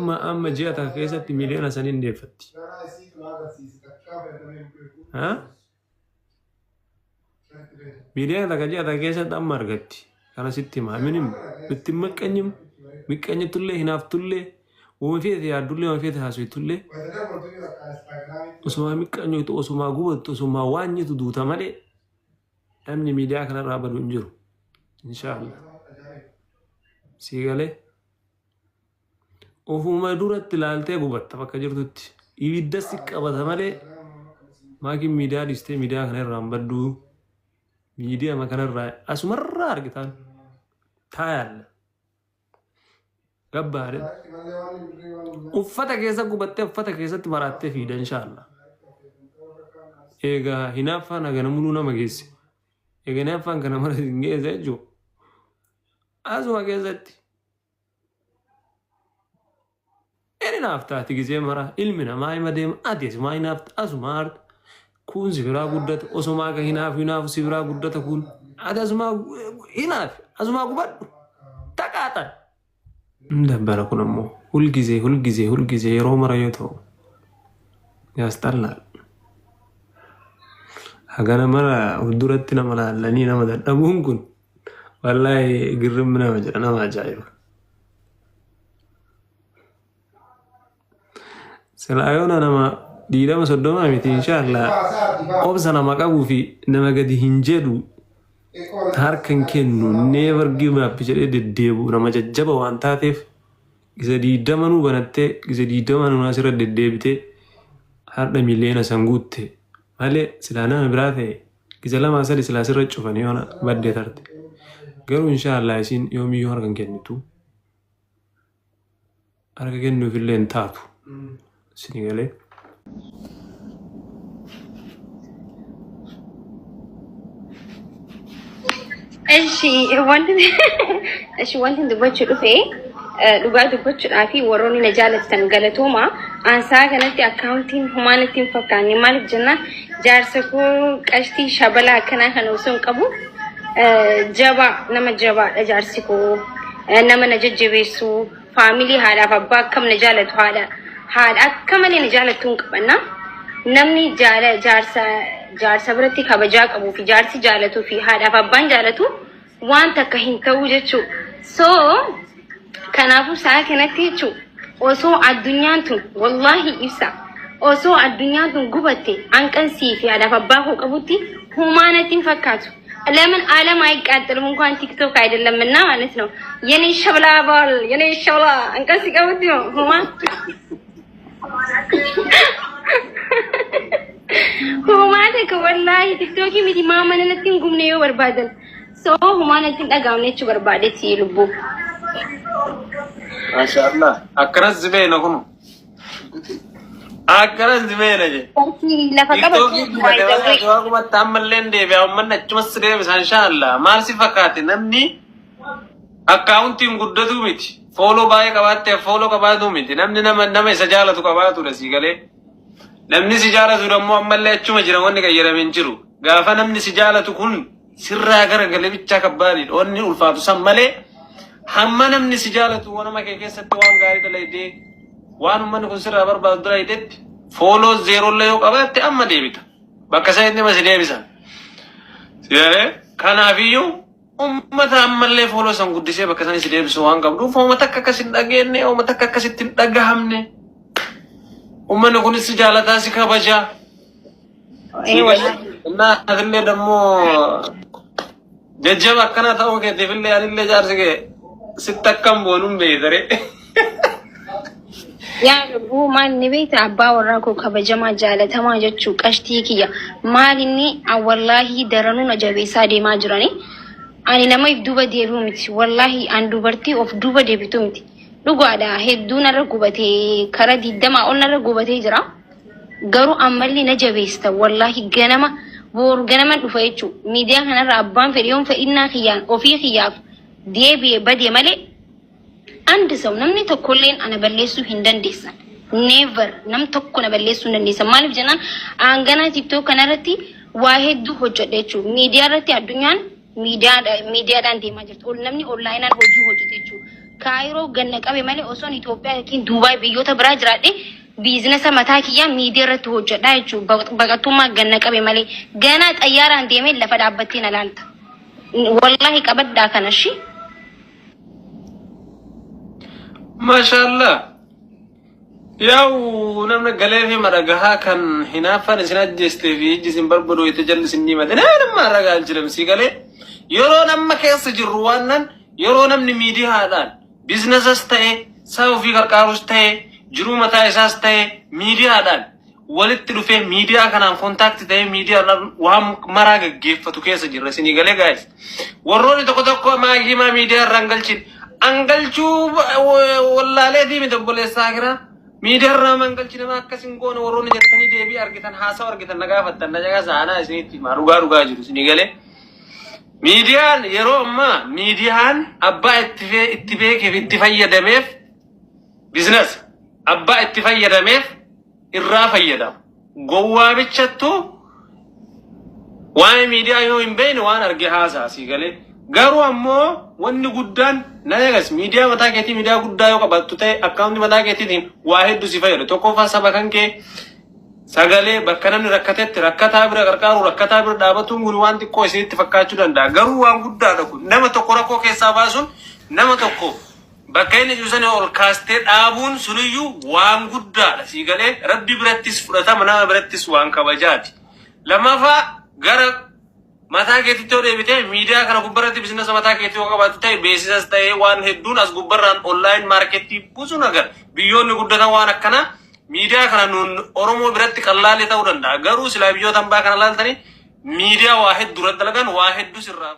Amma amma ji'a takka keessatti miliyoona saniin deeffatti. Ha? Miliyoona takka ji'a takka keessatti amma argatti. Kana sitti hima. Minim itti hin maqqanyim. Miqqanyitullee hinaaftullee uuma feete yaaddullee uuma feete haasofitullee osuma miqqanyutu osuma gubattu osuma waanyitu duuta malee namni miidiyaa kanarraa badu hin jiru. Inshaallah. Sii galee. Ofuma duratti ilaaltee gubatta bakka jirtutti. Ibidda si qabata malee maakiin miidiyaa dhiistee miidiyaa kana irraa hin badduu. Miidiyaa kanarraa asumarraa argitaan taayaalla. Gabbaadhe. Uffata keessa gubattee uffata keessatti maraattee fiida inshaallah. Egaa hinaaffaan hagana muluu nama geesse. Egaa hinaaffaan kana mara hin geesse jechuudha. Asuma keessatti. Inni naaf taati gisee mara ilmi namaa hima deema ati asumaa hinaafta asumaa aarta kun si biraa guddata osumaa ka hinaafu hinaafu si biraa guddata kun ati asumaa hinaafi asumaa gubadhu taqaaxan. Dabbara kun ammoo hulgizee hulgizee hulgizee yeroo mara yoo ta'u yaasxallaal. Hagana mara fuulduratti nama laallanii nama dadhabuun kun wallaahi girrimmi nama jedha nama ajaa'iba. Silaa yoona nama diidama soddoma miti inshaallah obsa nama qabuu fi nama gadi hin jedhu harka hin kennu never give up jedhee deddeebi'u nama jajjaba waan taateef gisa diidama nuu banattee gisa diidama nuu asirra deddeebitee har'a miliyoona san guutte malee silaa nama biraa ta'e gisa lamaa sadi silaa sirra cufan yoona baddee tarte garuu inshaallah isiin yoomiyyuu harka hin kennitu. Harka kennuuf illee hin taatu. Isin galee. Eshi wanti eshi wanti dubbachuu dhufe dhugaa dubbachuudhaa fi warroonni na jaallattan galatooma. Ansaa kanatti akkaawuntiin homaa natti hin fakkaanne maaliif jennaan jaarsa koo qashtii shabalaa akkanaa kana osoo hin qabu jabaa nama jabaadha jaarsi koo nama na jajjabeessu faamilii haadhaaf abbaa akkam na jaalatu haadha haadha akka malee na jaalattu hin qabanna. Namni jaala jaarsa jaarsa biratti kabajaa qabuu fi jaarsi jaalatuu fi haadhaaf abbaan jaalatu waan takka hin ta'uu jechuu. So kanaafuu sa'a kanatti jechuu osoo addunyaan tun wallaahi ibsa osoo addunyaan tun gubatte hanqan sii fi haadhaaf abbaa koo qabutti humaa natti hin fakkaatu. ለምን ዓለም አይቃጠልም? እንኳን ቲክቶክ አይደለም እና ማለት ነው። የኔ ሸብላ ባል የኔ ሸብላ እንቀን ሲቀቡት ነው ሁማ ሁማ ተከ ወላሂ ቲክቶክ miti maamana natti hin gubne yoo barbaadan so humaa natti hin dhagaamne jechuu barbaadetti lubbuu. Maashaallah. Akkanas si beena kunu. Akkanas si beena je. Bartii lafa qabatu Tiktookii gubate malee ati waa gubatte ammallee hin deebi'a. Uummanni achumas si deebisa inshaallah. Maal si fakkaate namni akkaawuntiin guddatu miti. Fooloo baay'ee qabaattee fooloo qabaatu miti. Namni nama nama isa jaalatu qabaatudha sii galee. Namni si jaalatu dammoo ammallee achuma jira wanni qayyarame hin jiru. Gaafa namni si jaalatu kun sirraa garagalee bichaa kabbaadidha. Wanni ulfaatu san malee hamma namni si jaalatu wanuma kee keessatti waan gaarii dalaydee waan uummanni kun sirraa barbaadu dalaydetti fooloo zeerollee yoo qabaatte amma deebita. Bakka isa inni si deebisan. Si galee kanaafiyyuu uummata ammallee fooloo san guddisee bakka sanii si deebisu waan qabduuf uummata akka akkas hin dhageenye uummata akka akkasitti hin dhagahamne. Uummanni kunis si jaalataa si kabajaa. Ee wallaahi. Innaa atillee dammoo jajjaba akkana ta'uu keetiif illee anillee jaarsi kee sitti akkam boonuun beeytare. Yaa lubbuu maal ni beekta abbaa warraa koo kabajamaa jaalatamaa jechuu qashtii kiyya maal inni wallaahi daranuu na jabeessaa deemaa jirani. Ani nama if duuba deebi'u miti wallaahi an dubartii of duuba deebitu miti. Dhugaadha hedduu narra gubatee kara digdamaa ol narra gubatee jira. Garuu ammallee na jabeessa wallaahi ganama booru ganama dhufa jechuu miidiyaa kanarra abbaan fedhe yoon fedhinnaa kiyyaan ofii kiyyaaf deebi'e bade malee አንድ ሰው namni tokkolleen ana balleessuu hin dandeessan. Never nam tokko na balleessuu hin dandeessan. Maaliif jennaan aanganaa TikTok kanarratti waa hedduu hojjedha jechuudha. Miidiyaa irratti addunyaan miidiyaadhaan deemaa jirti. Namni onlaayinaan hojii hojjeta jechuudha. Kaayiroo ganna qabe malee osoon Itoophiyaa yookiin Duubaay biyyoota biraa jiraadhe biizinasa mataa kiyyaa miidiyaa irratti hojjedha jechuudha. Baqattummaa ganna qabe malee ganaa xayyaaraan deemee lafa dhaabbattee na laalta. Wallaahi qabadhaa kana shi. Maashaallah. Yaa'u namni galee fi madagahaa kan hinaaffaan isin ajjeestee fi ijji isin barbadu itti jalli isin dhiimate nama ragaa jiran si galee yeroo nama keessa jirru waan nan yeroo namni miidiyaadhaan biizinasas ta'e saba ofii qarqaarus ta'e jiruu mataa isaas ta'e miidiyaadhaan walitti dhufee miidiyaa kanaan contact ta'ee miidiyaadhaan waan maraa gaggeeffatu keessa jirra isinii galee, guys. Warroonni tokko tokko maagiimaa miidiyaa irraa hin galchin. Angalchuu wallaaleetii miti, obboleessaa kiraa. Miidiyaa irraa man galchi nama akkas hin goone warroonni jettanii deebii argitan, haasawa argitan, na gaafattan, na caqasa, anaa isinitti himaa, dhugaa dhugaa jiru isinii galee. Miidiyaan yeroo ammaa miidiyaan abbaa itti beekeef itti fayyadameef business, abbaa itti fayyadameef irraa fayyadama. Gowwaa bichattu waa'ee miidiyaa yoo hin beekne waan arge haasaa sii galee. Garuu ammoo wanni guddaan na eegas, miidiyaa mataa keetii, miidiyaa guddaa yoo qabaattu ta'e, akkaawuntii mataa keetiitiin waa hedduu si fayyadu. Tokkoffaa, saba kan kee sagalee bakka namni rakkatetti rakkataa bira qarqaaru, rakkataa bira dhaabatuun kun waan xiqqoo isinitti fakkaachuu danda'a. Garuu waan guddaadha kun. Nama tokko rakkoo keessaa baasuun, nama tokko bakka inni jiru sana ol kaastee dhaabuun suniyyuu waan guddaadha. Sii galee, rabbi birattis fudhatama, nama birattis waan kabajaati. Lammaffaa, gara mataa keetitti yoo deebite, miidiyaa kana gubbarratti biizinasa mataa keetii yoo qabaattu ta'e, beeksisas ta'e waan hedduun as gubbarraan online marketii buusuun agar biyyoonni guddatan waan akkanaa miidiyaa kana nuun Oromoo biratti qallaalee ta'uu danda'a. Garuu silaa biyyoota hambaa kana laaltanii miidiyaa waa hedduu irratti dalagan, waa hedduu sirraa.